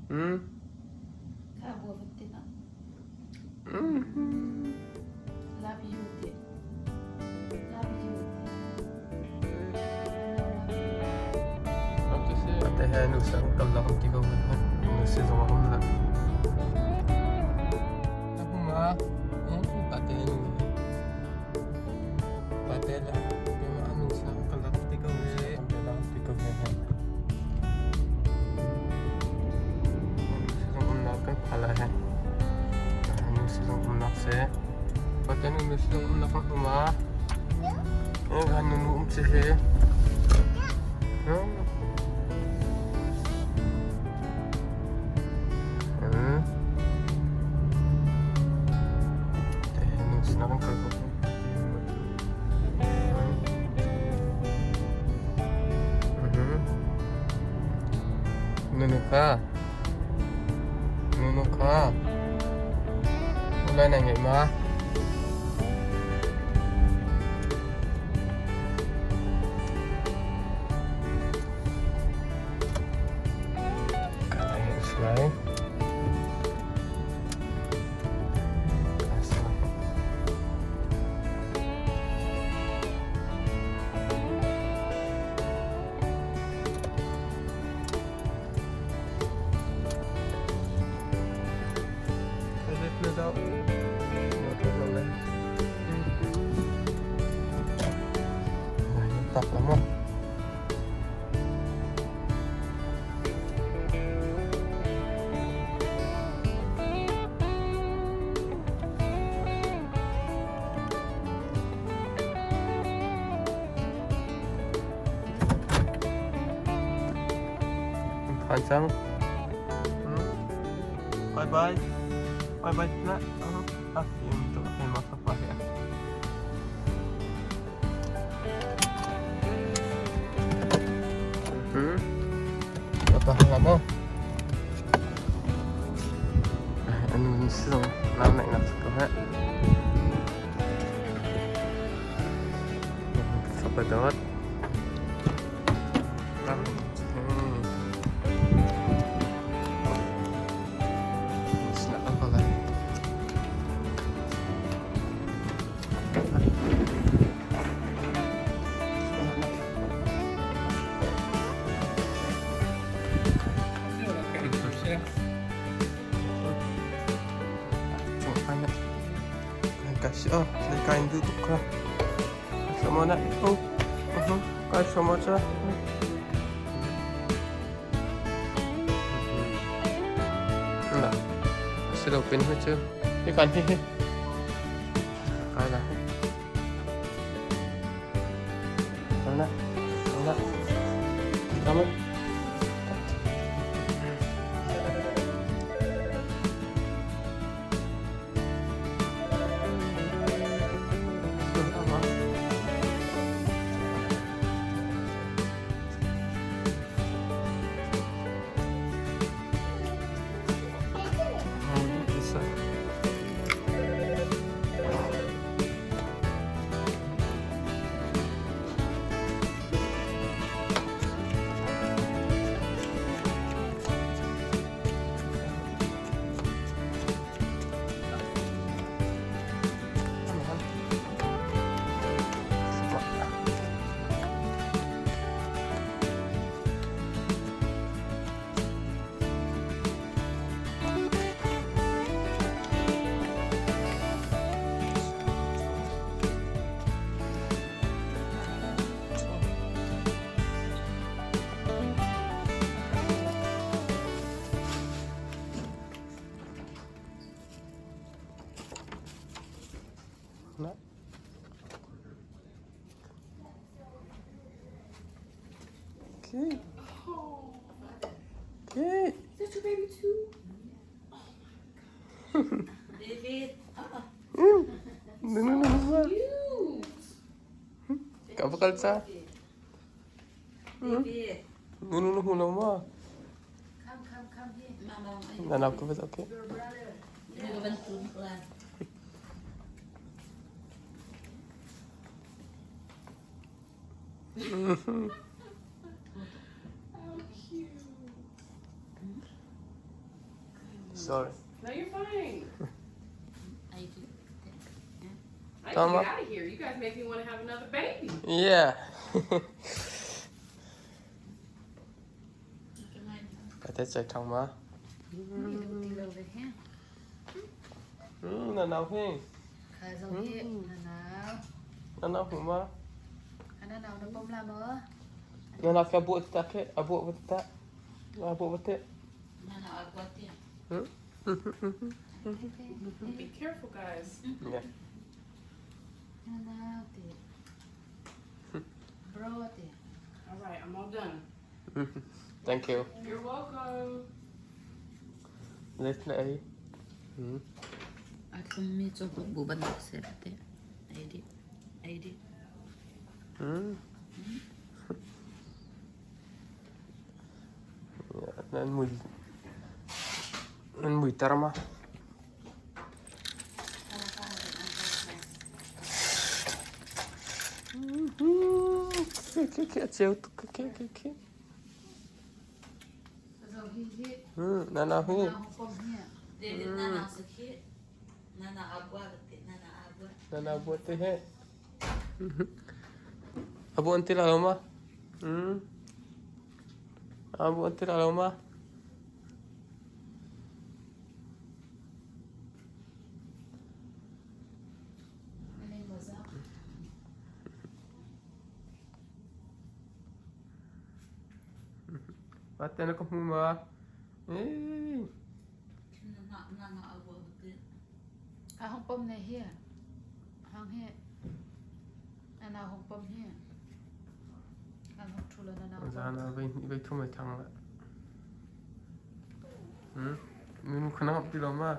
Hmm. Kha bua van ti na. Love you ti. Love you ti. Ate he nu sang kal la ti ko nu si zong hum la. Huma pate nu pate la nu sang kal la ti ko se la ti ko he. Nunu kha. Nunu kha. Ulai na ngeih ma? Ka Tak lama. Phan cang. Bye bye. Bye bye na. Ah, yung to ay makapahiya. Apa mo? Ano si nam naih nak ko ha. Fapa dawt. Okay. Okay. Is that your baby too? Oh my god. David. No, no, no, no. Cute. Ka bakal sa? David. No, no, no, no, ma. Come, come, come here. Mama. Nanap ko ba? Okay. Your brother. You want to plan. How cute. Sorry. No, you're fine. Ei dih. I need to Tama. get out of here. You guys make me want to have another baby. Yeah. Ka te chai thang ma. Mi duh ti lo ve he. Na nau hi. Kha zo hi na nau. Na nau hu ma. Na nau na pom la maw? Na nau ka buat ta ke, a buat buat ta. A buat buat te. Na nau a buat te. Be careful, guys. Yeah. Na nau te. Bro te. All right, I'm all done. Thank you. You're welcome. Let na ei. A thlummi cawhnuk bu bantuk si te. Ei dih. Ei dih. Nan mui nan mui tar ma. Khi khi a ceu tuk khi khi khi. Na na hi. Na na buat te he. Abu an ti la lo ma? Abu an ti la lo ma? Mate na ka hmu ma? A hong pom ne hi. Hang hi. Na hong pom hi. An hong thu lo na na. Zan ah vei hnih vei thum ai thang la. Minu khana ti lo ma?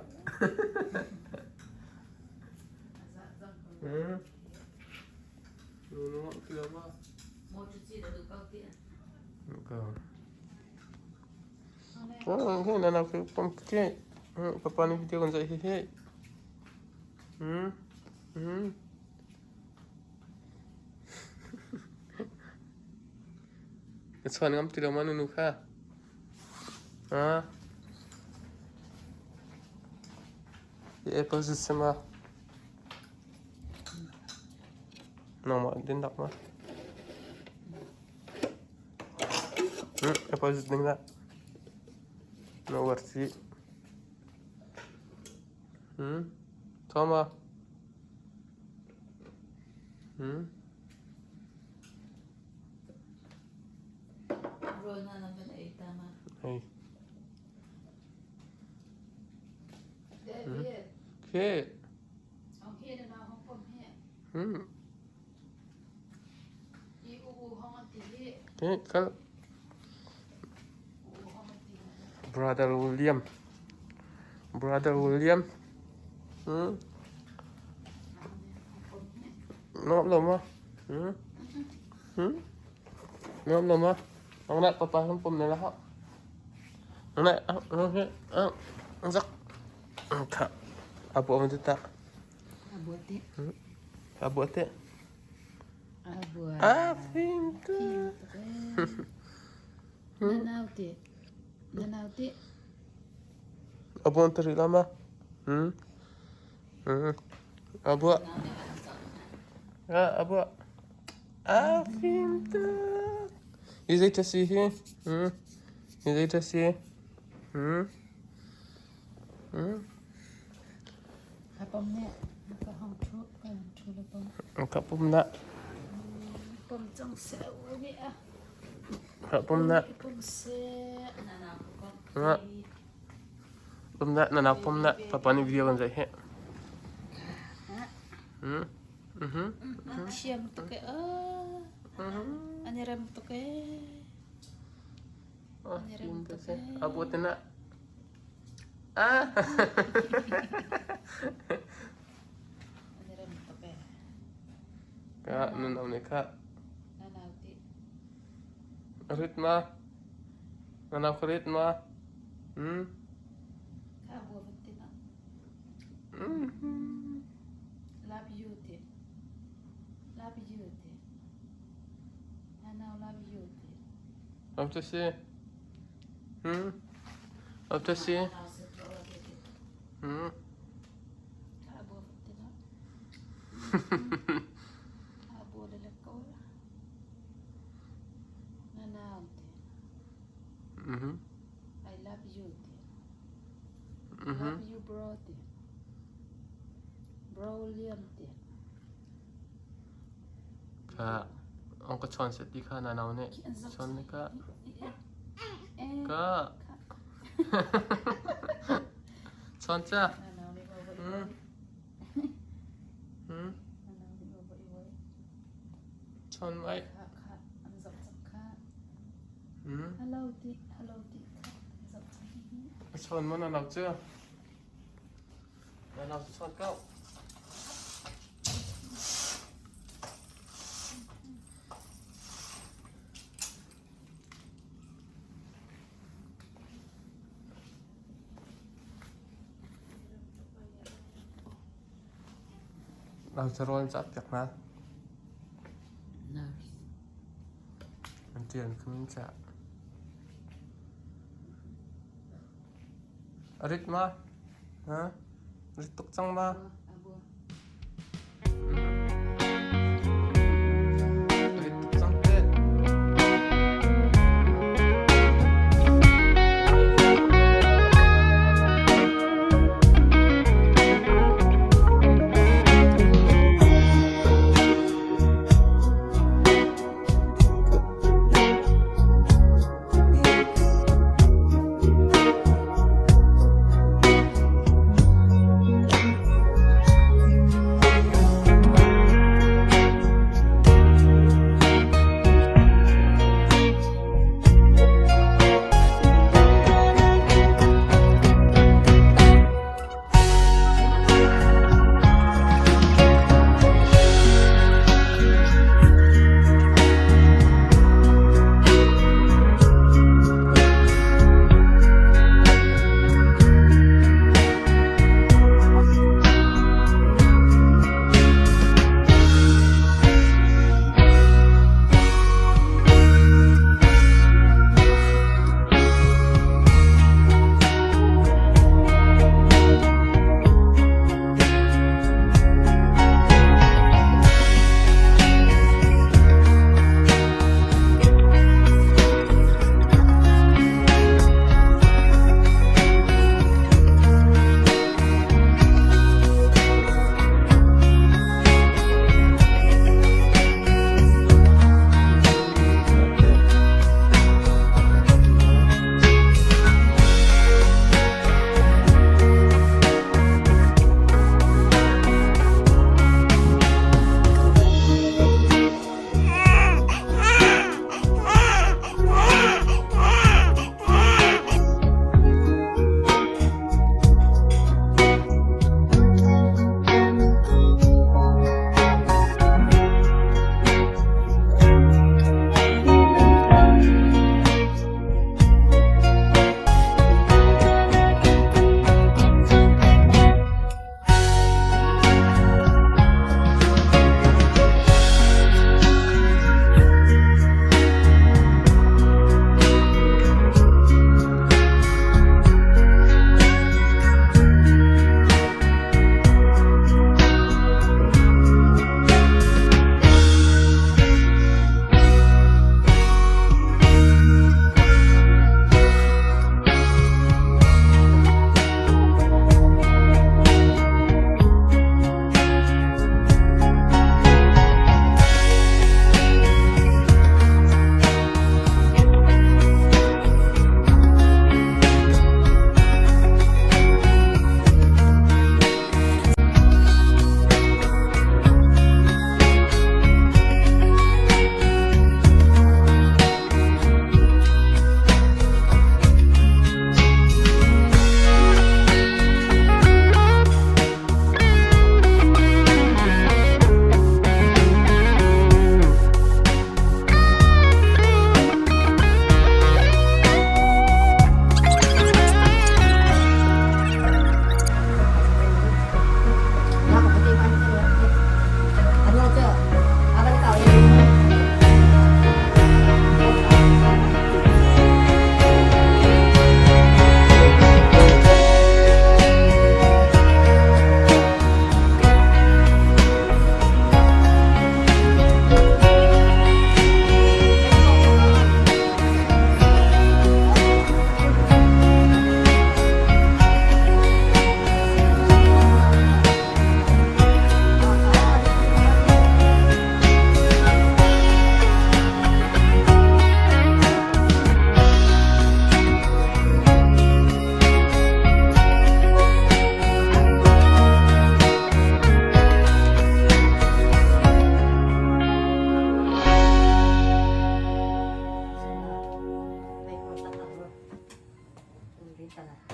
Minu ti lo ma? Ko. Oh, na na pom ke. Papa ni video kan zai hi hi. Ka chuan ngam ti lo ma nunu kha? Ha? Hi apple zu si ma? Nangmah din dak ma? Apple zu ding dah. Na uar si. Thoma. Rawl na na van ei ta ma? Ei. Ke. Ke kal. Brother William. Brother William. Nuam lo maw? Nuam lo maw? Ang na papa kan pom na lah. Ang na ang ang zak. Tha. Abu am ta. Abu te. Abu te. Abu. Ah, fim tu. Na nau te. Na nau te. Abu an tari lama. Abu. Ah, abu. Ah, fim tu. Hi zei ta si hi? Hi zei ta si? Ka pom ne. Ka hong thu ka hong thu la pom. Ka pom na. Pom cang se u ni a. Ka pom na. Pom se. Na. Pom na na na pom na. Papa ni video kan zai he. Thiam tuk e. Ani rem tuk e. Ah, fim tu se. Abu te na. Ah. Ani rem tuk e. Ka nan am ne kha. Na nau ti. Rit ma. Na nau ka rit ma. Ka abu van ti na. Love you ti. Love you ti. Na nau love you ti. Love to see. Love to see. Hmm. Kha bua ti na. Kha bua le le ko. Na nau te. I love you te. Love you bro te. Bro Liam te. Kha ong ka chawn set ti kha na nau nih chawn ni ka. Ka. Chawn cha. Hmm. Hmm. Chawn mai. Hmm. Hello ti, hello ti. Chawn mo na nau cu. Na nau cu chawn ko. Rawl an cah piak hna. Nurse. An ṭian khum in cah. A rit ma? Ha? Rit tuk cang ma? A rit tuk cang te.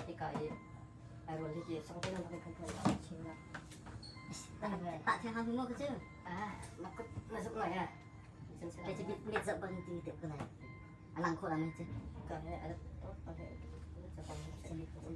Hika i ai rual hi ki song te nan kan kan chin la. Tak thiang hang mo ke cu. Ah, makut masuk lah ya. Ke cu mit zoh bang ti te ko nai. Alang kho la mai cu. Ka he ada to ka he.